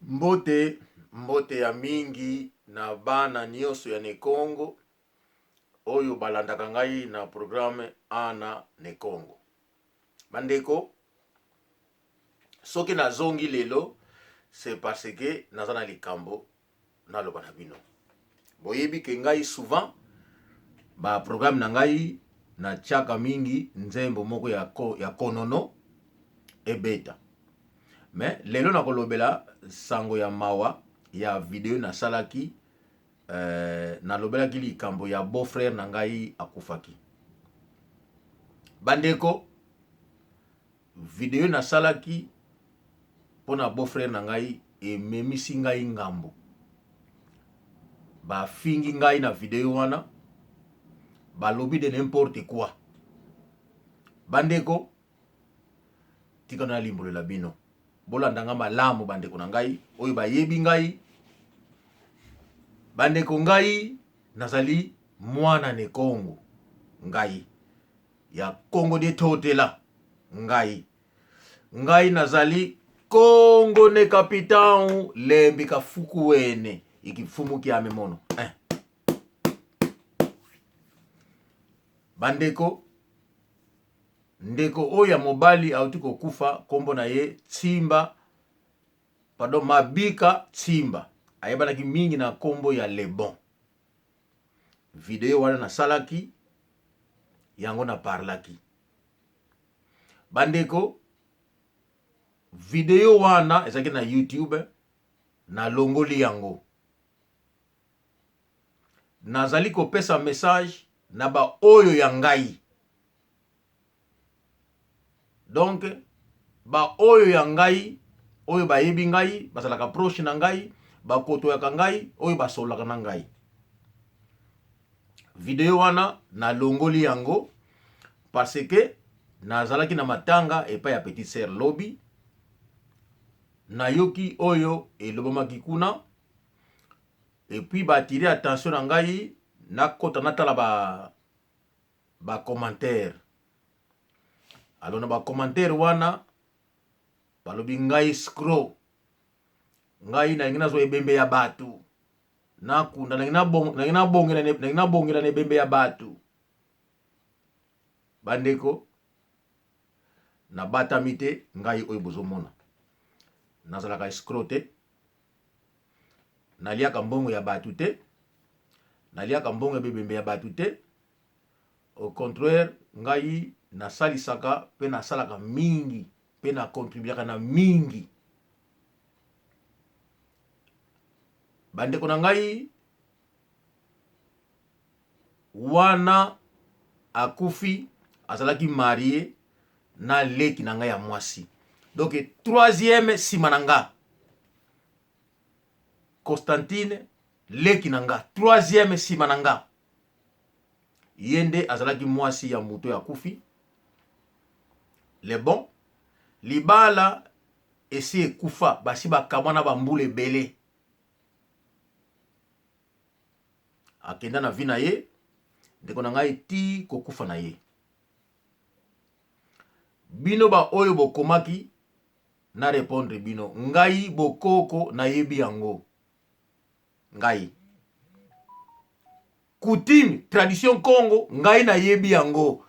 Mbote, mbote ya mingi na bana nioso ya Nekongo oyo balandaka ngai na programme Ana Nekongo. Bandeko, soki nazongi lelo c'est parce que naza na likambo naloba na bino. Boyebi ke ngai souvent ba programme na ngai natiaka mingi nzembo moko ya, ko, ya konono ebeta. Mais lelo nakolobela sango ya mawa ya video nasalaki nalobelaki likambo ya beau frère na ngai akufaki. Bandeko, video nasalaki mpo na beau frère na ngai ememisi ngai ngambo. Bafingi ngai na video wana, balobi de n'importe quoi. Bandeko, tika nalimbolela bino, bolanda nga malamu bandeko na ngai oyo bayebi ngai. Bandeko, ngai nazali mwana ne Kongo, ngai ya Kongo de Totela, ngai ngai nazali Kongo ne capitão lembi kafuku wene ikifumu kiame mono eh. Bandeko, ndeko oyo ya mobali auti kokufa, kombo na ye Tsimba, pardon, Mabika Tsimba, ayebanaki mingi na kombo ya Le Bon. Video wana nasalaki yango, na parlaki bandeko, video wana ezalaki na YouTube, nalongoli yango. Nazali kopesa message na ba oyo ya ngai. Donc ba oyo ya ngai oyo bayebi ngai, bazalaka proche na ngai, bakotoyaka ngai, oyo basololaka na ngai. Video wana nalongoli yango parce que nazalaki na matanga epai ya petite sœur lobi, nayoki oyo elobamaki kuna. Et puis ba attirer attention na ngai, nakota natala ba ba commentaire. Alors na ba commentaire wana balobi ngai scro, ngai nalingi nazwa ebembe ya bato nakunda, nalingi nabongela na ebembe ya bato. Bandeko, nabatami te ngai oyo bozomona, nazalaka escro te, naliaka mbongo ya bato te, naliaka mbongo ya bebembe ya bato te. Au contraire, ngai nasalisaka pe nasalaka mingi pe na contribuaka na mingi. Bandeko na ngai wana akufi azalaki marie na leki na ngai ya mwasi, donc troisième sima na nga Constantine, leki na nga troisième sima na nga, ye nde azalaki mwasi ya moto oyo akufi. Le bon libala esi ekufa, basi bakamwana bambula ebele, akenda na vie na ye ndeko na ngai ti kokufa na ye. Bino ba oyo bokomaki na repondre bino, ngai bokoko nayebi yango, ngai coutume tradition Congo ngai nayebi yango.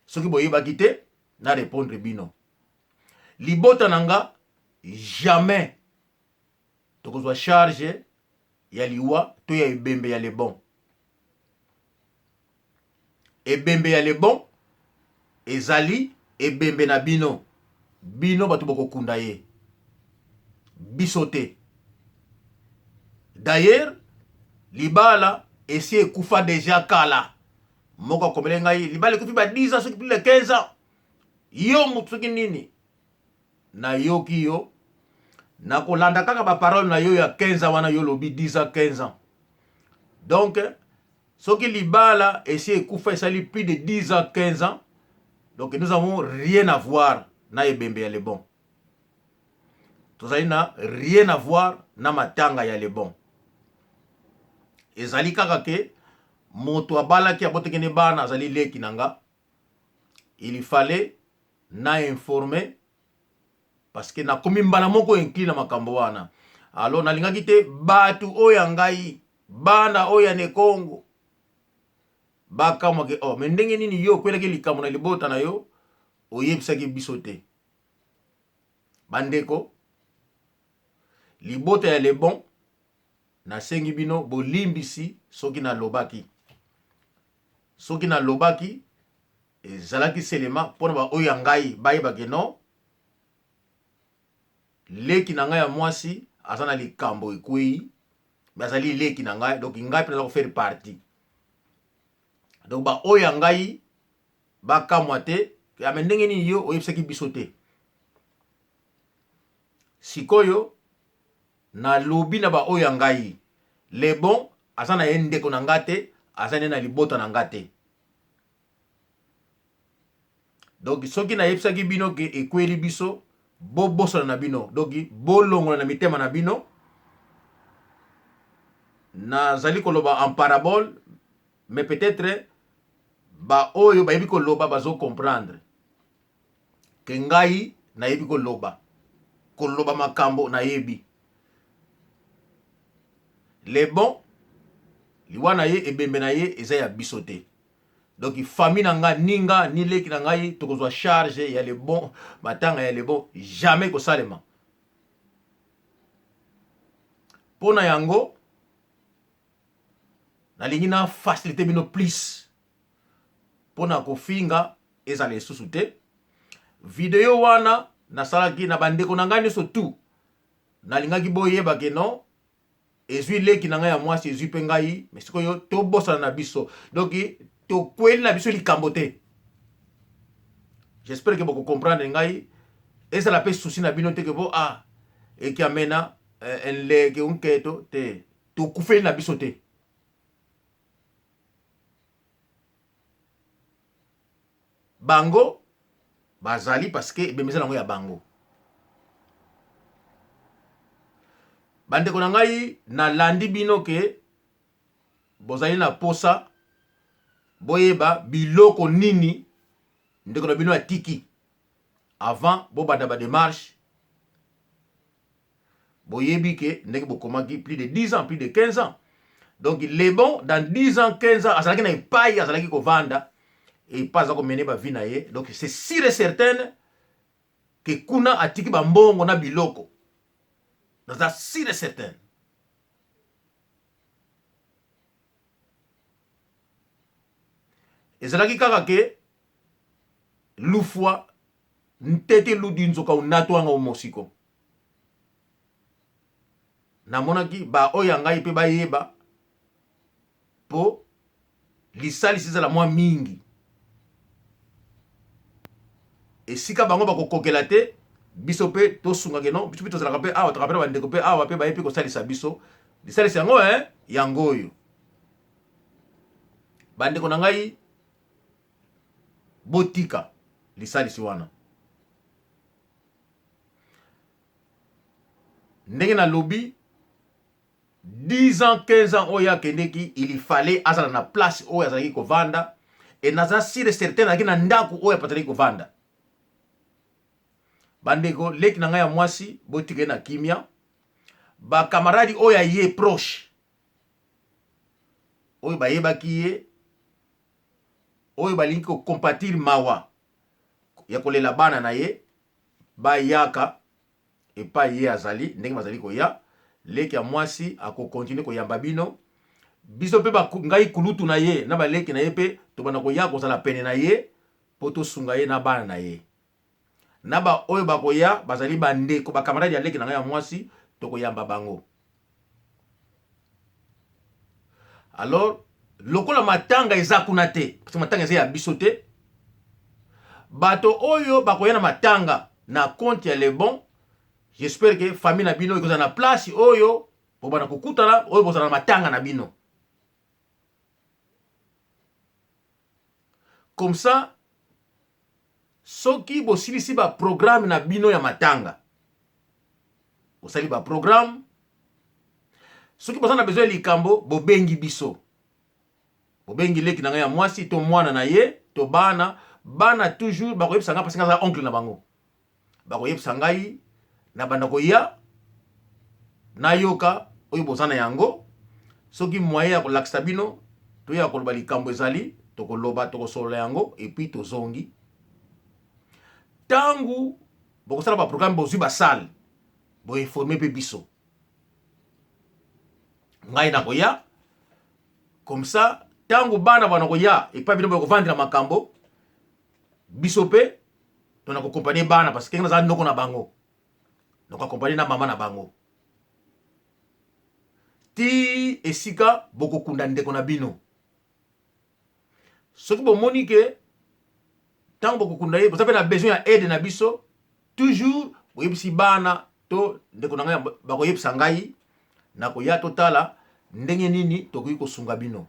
Soki boyebaki te, na repondre bino. Libota na nga jamais tokozwa charge ya liwa to ya ebembe ya Le Bon. Ebembe ya Le Bon ezali ebembe na bino, bino bato bokokunda ye, biso te. D'ailleurs libala esi ekufa deja kala. Moko akomele ngai libala ekufi ba 10 ans soki plus de 15 ans, yo moto soki nini, nayoki yo, nakolanda kaka ba parole na yo ya 15 ans wana, yo lobi 10 ans 15 ans. Donc soki libala esi ekufa esali plus de 10 ans 15 ans, donc nous avons rien à voir na ebembe ya Le Bon. Tozali na rien à voir na matanga ya Le Bon. Ezali kaka ke moto abalaki abotaki ne bana azali leki na nga, il fallait na informer parce que nakomi mbala moko inclus na makambo wana. Alors nalingaki te bato oyo ya ngai, bana oyo ya Nekongo bakamwake, oh, me ndenge nini yo okwelaki likambo na libota na yo oyebisaki biso te? Bandeko, libota ya Lebon, nasengi bino bolimbisi soki nalobaki. Soki nalobaki ezalaki selema mpo na baoyo ya ngai bayeba ke non, leki na ngai ya mwasi aza na likambo ekwei, me azali leki na ngai, donc ngai mpe naza kofaire partie. Donc baoyo ya ngai bakamwa te, me ndenge nini yo oyebisaki biso te? Sikoyo nalobi na baoyo ya ngai, Lebon aza na ye ndeko na nga te, aza nde na libota na nga te. Donc soki nayebisaki bino ke ekweli biso, bobosana na bino, donc bolongola na mitema na bino. Nazali koloba en parabole, mais peut-être baoyo bayebi koloba bazo comprendre ke ngai nayebi koloba, koloba makambo nayebi. Le bon liwa na ye, ebembe na ye eza ya biso te. Donc famille na nga, ni nga ni leki na ngai tokozwa charge ya le bon, matanga ya le bon jamais kosalema. Mpo na yango nalingi na facilite bino plus mpo na kofinga ezala lisusu te. Video wana nasalaki na bandeko na ngai nyonso tout, nalingaki boyeba ke non, ezwi leki na ngai ya mwasi, ezwi mpe ngai, me sikoyo tobosana na biso, donc tokweli na biso likambo te. J'espère ke bokocomprendre ngai, ezala mpe souci na bino te ke bo ah ekiamena eh, nleke unketo te, tokufeli na biso te. Bango bazali parce que ebembe eza nango ya bango. Bandeko na ngai, nalandi bino ke bozali na posa boyeba biloko nini ndeko na bino atiki avant bobanda ba demarche. Boyebi ke ndenge bokomaki plus de 10 ans, plus de 15 ans. Donc Lebon dans 10 ans, 15 ans azalaki na epai azalaki kovanda, epai aza komene ba vie na ye. Donc c'est sûr et certain ke kuna atiki ba mbongo na biloko. Naza sûr et certain. Ezalaki kaka ke lufwa ntete ludi nzoka unatwanga omosiko. Namonaki ba oyo ya ngai mpe bayeba mpo lisalisi ezala mwa mingi esika bango bakokokela te, biso mpe tosungake no biso mpe tozalaka mpe awa, tozalaka mpe na bandeko mpe awa mpe baye mpe kosalisa biso lisalisi yango eh, yango oyo bandeko na ngai botika lisalisi wana. Ndenge nalobi 10 ans 15 ans oyo akendeki, il fallait azala na place oyo azalaki kovanda, et naza sûr et certain azalaki na ndako oyo azalaki kovanda. Bandeko, leki na ngai ya mwasi botika ye na kimia. Bakamaradi oyo ya ye proche oyo bayebaki ye, oyo balingi kocompatir mawa ya kolela bana na ye, bayaka epai ye azali. Ndenge bazali koya, leki ya mwasi akokontinue koyamba bino. Biso mpe ngai kulutu na ye na baleki na ye mpe tobanda koya kozala pene na ye mpo tosunga ye na bana na ye. Na baoyo bakoya bazali bandeko, bakamaradi ya leki na ngai ya mwasi, tokoyamba bango. Alors lokola matanga eza kuna te, parce que matanga eza ya biso te, bato oyo bakoya na matanga na compte ya Lebon, j'espère que famille na bino ekozala na place oyo bobanda kokutana, oyo bozala na matanga na bino. Comme ça soki bosilisi ba programme na bino ya matanga, bosali ba programme, soki boza na besoin ya likambo, bobengi biso, bobengi leki na ngai ya mwasi to mwana na ye to bana. Bana toujours bakoyebisa ngai, parce que naza oncle na bango, bakoyebisa ngai na banda koya. Nayoka oyo boza na yango, soki moyen ya kolakisa bino to ya koloba likambo ezali, tokoloba, tokosolola yango et puis tozongi. Tangu bokosala ba programme, bozwi ba salle, bo informer pe biso. Ngai nakoya comme ça, tangu bana bana koya epai bino bokovandela makambo, biso pe tona kokompanye bana parce que naza noko na bango, noko akompanye na mama na bango ti esika bokokunda ndeko na bino. Soki bomoni ke ntango bokokunda ye boza mpe na besoin ya aide na biso, toujours boyebisi bana to ndeko na ngai, bakoyebisa ngai, nakoya totala ndenge nini tokoki kosunga bino.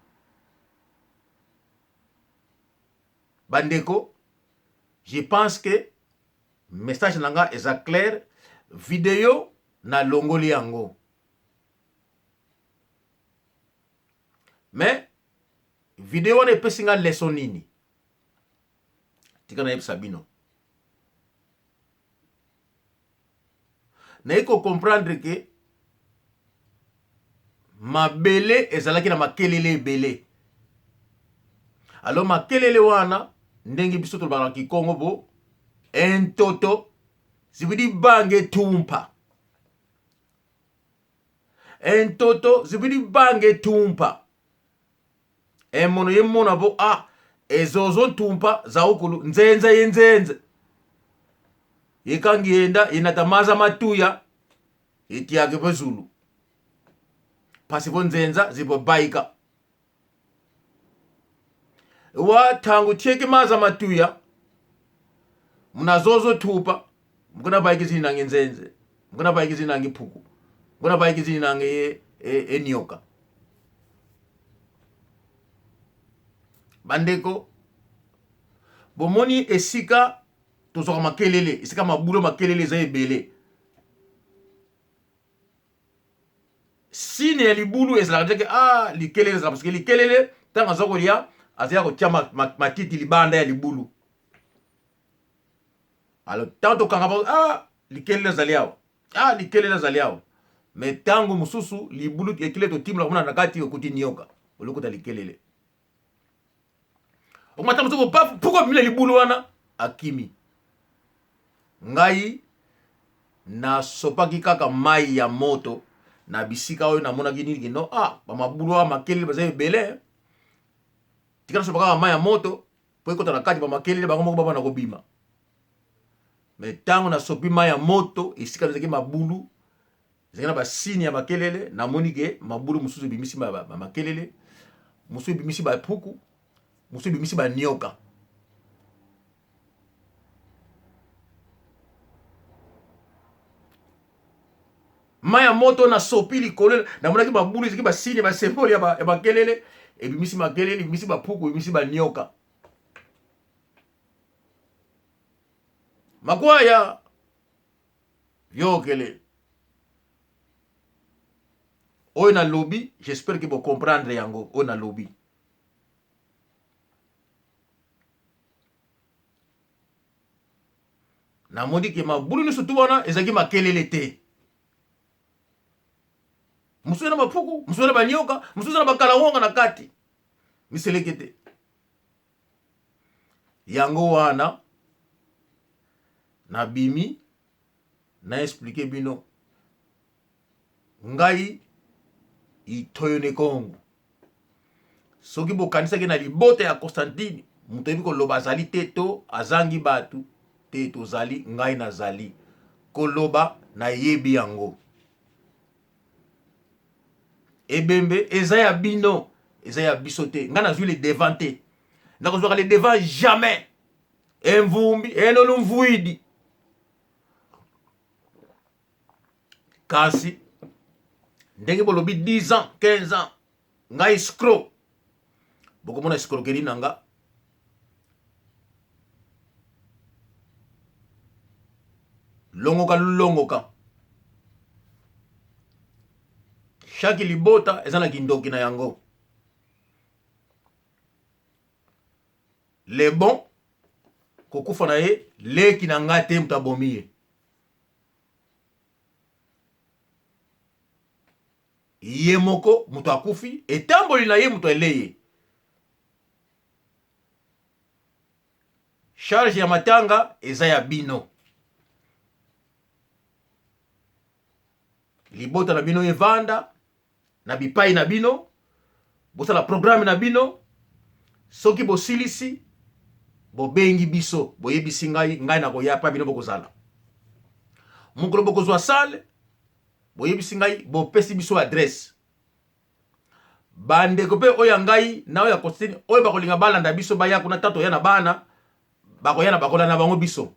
Bandeko, je pense que message na nga eza clair. Video nalongoli yango, mais video wana epesi nga leçon nini? Tika nayebisa bino, naye kocomprendre ke mabele ezalaki na makelele ebele. Alors makelele wana, ndenge biso tolobaka na Kikongo, bo entoto zibidi bange tumpa, entoto zibidi bange tumpa, emono ye mona bo a ezozo ntumpa zaukulu nzenze ye nzenze yekangi yenda yenata maza matuya etiake pe zulu pasi po nzenza zipo baika wa tangu tieke maza matuya munazozo thupa mukuna baiki zinange nzenze, mukuna baiki zinange phuku, mukuna baiki zinange enioka. Bandeko, bomoni esika tozwaka makelele, esika mabulo makelele eza ebele, sine ya libulu ezalaka te ke ah, likelele ezalaka, parce que likelele ntango aza kolia azali kotia matiti libanda ya libulu. Alors ntango tokanga bango, ah, likelele ezali awa, ah, likelele ezali awa, mais ntango mosusu libulu ekele totimola komona na kati okuti nioka, olokota likelele okomata mosusu paf puko abimi na libulu wana akimi. Ngai nasopaki kaka mai ya moto na bisika oyo namonaki nini kino ah, bamabulu awa makelele baza ebele, tika nasopa kaka mai ya moto po ekota na kati, bamakelele bango moko babanda kobima. Me ntango nasopi mai ya moto esika ezalaki mabulu, ezalaki na basini ya makelele, namoni ke mabulu mosusu ebimisi makelele, mosusu ebimisi bapuku, mosusu ebimisi banioka. Mai ya moto nasopi likolo, namonaki mabulu ezalaki basini basemboli ya makelele, ebimisi makelele, ebimisi bapuku, ebimisi banioka. Makwaya yokele oyo nalobi, j'espère que bocomprendre yango oyo nalobi. Namoni ke mabulu nyonso tu wana ezalaki makelele te, mosusu na bapuku, mosusu na banyoka, mosusu na bakalawonga na kati miseleke te. Yango wana nabimi na explike bino, ngai itoyo ne Kongo. Soki bokanisaki na libota ya Constantine moto ayebi koloba azali te to azangi bato te, tozali, ngai nazali koloba, nayebi yango. Ebembe eza ya bino, eza ya biso te. Ngai nazwi le devant te, nakozwaka le devant jamais. Emvumbi enolu mvuidi, kasi ndenge bolobi 10 ans 15 ans ngai scro, bokomona escroquerie na nga. Longoka longoka, chaque libota eza na kindoki na yango. Le bon kokufa na ye leki na nga te moto abomi ye. Ye moko moto akufi, etamboli na ye moto ele ye. Charge ya matanga eza ya bino. Libota na bino evanda na bipai na bino, bosala programme na bino. Soki bosilisi, bobengi biso, boyebisi ngai, ngai nakoya pa bino bokozala. Mokolo bokozwa salle, boyebisi ngai, bopesi biso adresse. Bandeko mpe oyo ya ngai na oyo ya Constantine oyo bakolinga balanda biso baya kuna tanto ya na bana bakoya na bakolanda bango biso.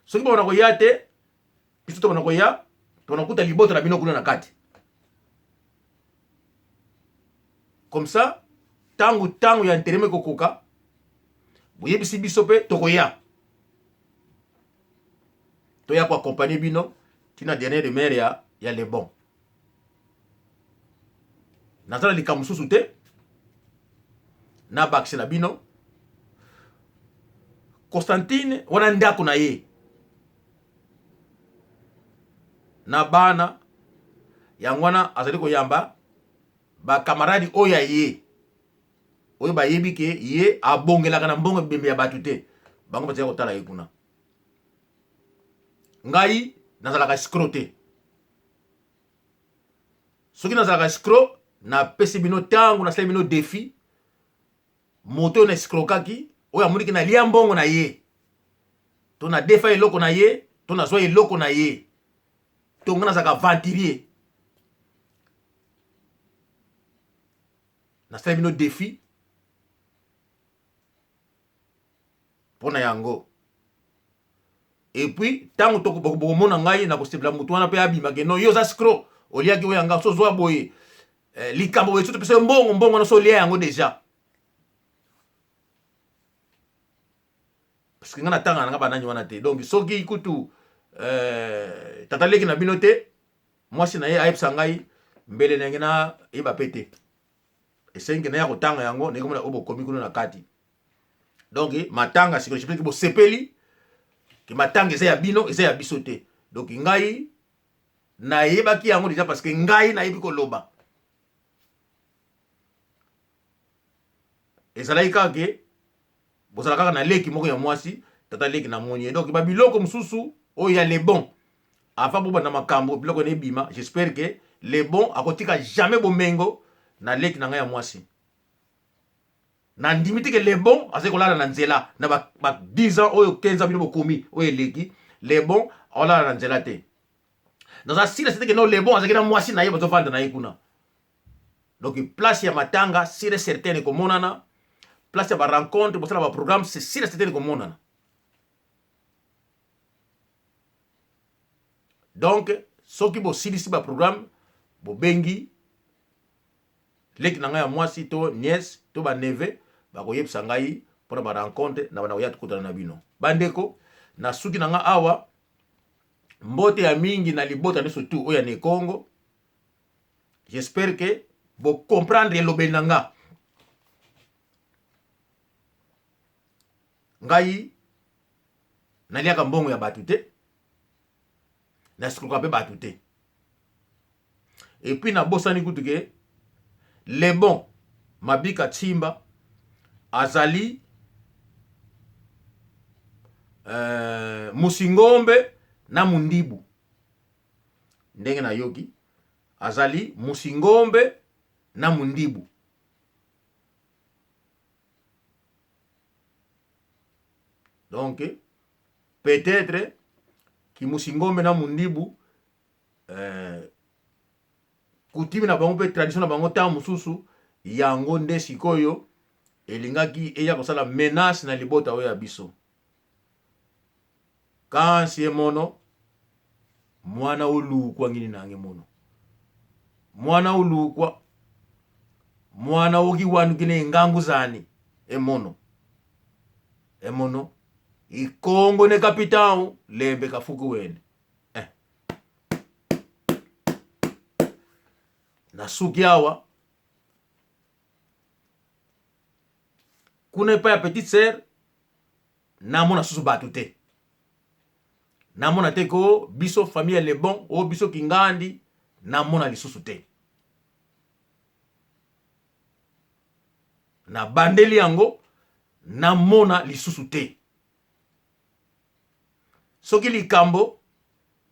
Soki bakona koya te, biso tokona koya, tokona kuta libota na bino kuna na kati. Comme ça, tango tango ya enterrement ekokoka, boyebisi biso mpe tokoya. Toya ko accompagner bino tina dernière demeure ya ya le bon. Naza na likambo mosusu te nabakisela bino. Constantine wana ndako na ye na bana yango wana azali koyamba bakamaradi oyo ya ye oyo bayebi ke ye abongelaka na mbongo ebembe ya bato te, bango bazali kotala ye kuna. Ngai nazalaka escroc te. Soki nazalaka escroc, napesi bino ntango, nasali bino defi. Moto oyo na escrokaki, oyo amoniki nalia mbongo na ye, to na defa eloko na ye, to nazwa eloko na ye, to ngai nazalaka aventurier, nasali bino defi mpo na yango. Et puis ntango bokomona ngai nakosepela motu wana mpe abima ke non, yo oza scro, oliaki oyo yanga, so ozwa boye eh, likambo boye, so topesa yo mbongo, mbongo wana so olia yango deja. Parce que ngai natanga na ngai banani wana te. Donc soki kutu eh, tata leki na bino te, mwasi na ye ayebisa ngai mbele ndenge nayeba pe te, esengi na ya kotanga yango ndenge komona oyo bokomi kuna na kati. Donc matanga sikoyo, je pense que bosepeli ke matanga eza ya bino, eza ya biso te. Donc ngai nayebaki yango deja parce que ngai nayebi koloba. Ezalaki kaka ke bozala kaka na leki moko ya mwasi, tata leki na moni ye. Donc ba biloko mosusu oyo ya le bon avant bobanda makambo biloko na ebima, j'espère que le bon akotika jamais bomengo na leki na ngai ya mwasi. Nandimi te ke le bon azali kolala na nzela na ba, ba 10 ans oyo 15 ans bino bokomi oyo eleki, le bon akolala na nzela te. Naza sila sete ke no le bon azalaki na mwasi na ye bazovanda na ye kuna. Donc place ya matanga sûr et certain ekomonana, place ya ba rencontre bosala ba programme c'est sûr et certain ekomonana. Donc soki bosilisi ba programme bobengi leki na ngai ya mwasi to nièce to ba neveu, bakoyebisa ngai mpona ba rencontre na bana koya tokutana na bino. Bandeko, na suki na ngai awa, mbote ya mingi na libota nyonso tu oyo ya Nekongo. J'espère que bo comprendre elobeli na nga. Ngai naliaka mbongo ya bato te, nasikoka mpe bato te. Et puis nabosani kutu ke le bon Mabika Tsimba azali Musingombe na Mundibu. Ndenge nayoki azali Musingombe na Mundibu. Donc peut-être kimusingombe na Mundibu coutume na bango mpe tradition na bango ntango mosusu yango nde sikoyo elingaki eya kosala menace na libota oyo ya biso. Kansi emono mwana olukwa ngini nange mono mwana olukwa mwana okiwanukine engangu zani emono emono ikongo ne kapitao lembe kafuku wene eh. Nasuki awa kuna epai ya petite sœur, namona susu bato te. Namona te ko biso famille ya le bon o biso kingandi namona lisusu te. Nabandeli yango namona lisusu te. Soki likambo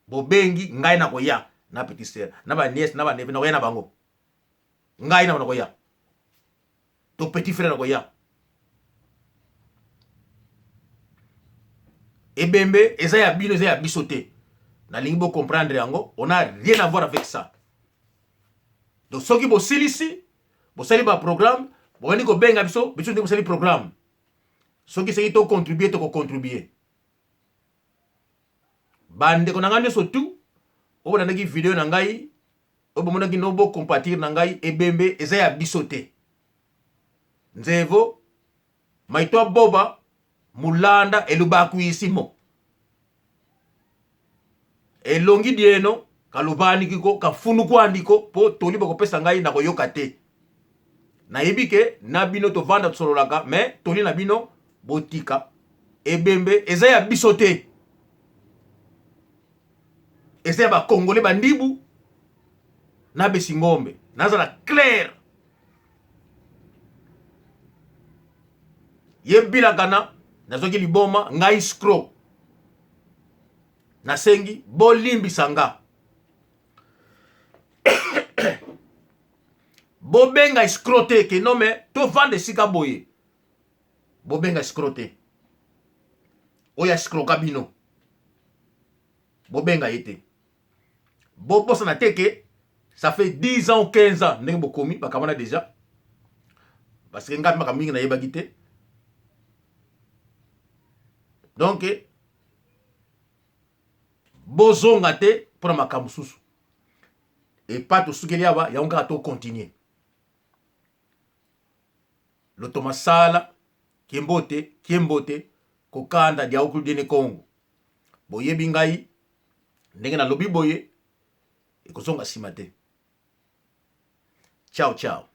bobengi ngai nakoya na petit sœur na ba nièce na ba neveu nakoya na bango ngai na nakoya to petit frère nakoya ebembe eza ya bino eza ya biso te nalingi bo comprendre yango on a rien à voir avec ça donc soki bosilisi bosali ba programme bobandi kobenga biso biso nde bosali programme soki soki to contribuer toko contribuer bandeko na ngai nyonso tout oyo bolandaki video na ngai oyo bomonaki no bocompatir na ngai ebembe eza ya biso te nzevo maitwa boba mulanda elubakuisimo elongi dieno kalubanikiko kafunukuandiko mpo toli bakopesa ngai nakoyoka te nayebi ke na bino tovanda tosololaka me toli na bino botika ebembe eza ya biso te eza ya bakongole bandibu na besingombe nazala claire ye bilakana nazwaki liboma ngai scro nasengi bolimbisa nga bobenga escro te ke no me tovanda esika boye bobenga escro te oyo escroka bino bobenga ye te bobosana te ke ça fait 10 ans ou 15 ans ndenge bokomi bakamana déjà parce que ngai makambo mingi nayebaki te donc bozonga te mpo na makambo mosusu epa tosukeli awa yango kaka tocontinue lotomasala kiembote kiembote kokanda diaokulu kongo boyebi ngai ndenge nalobi boye ekozonga nsima te ciao ciao.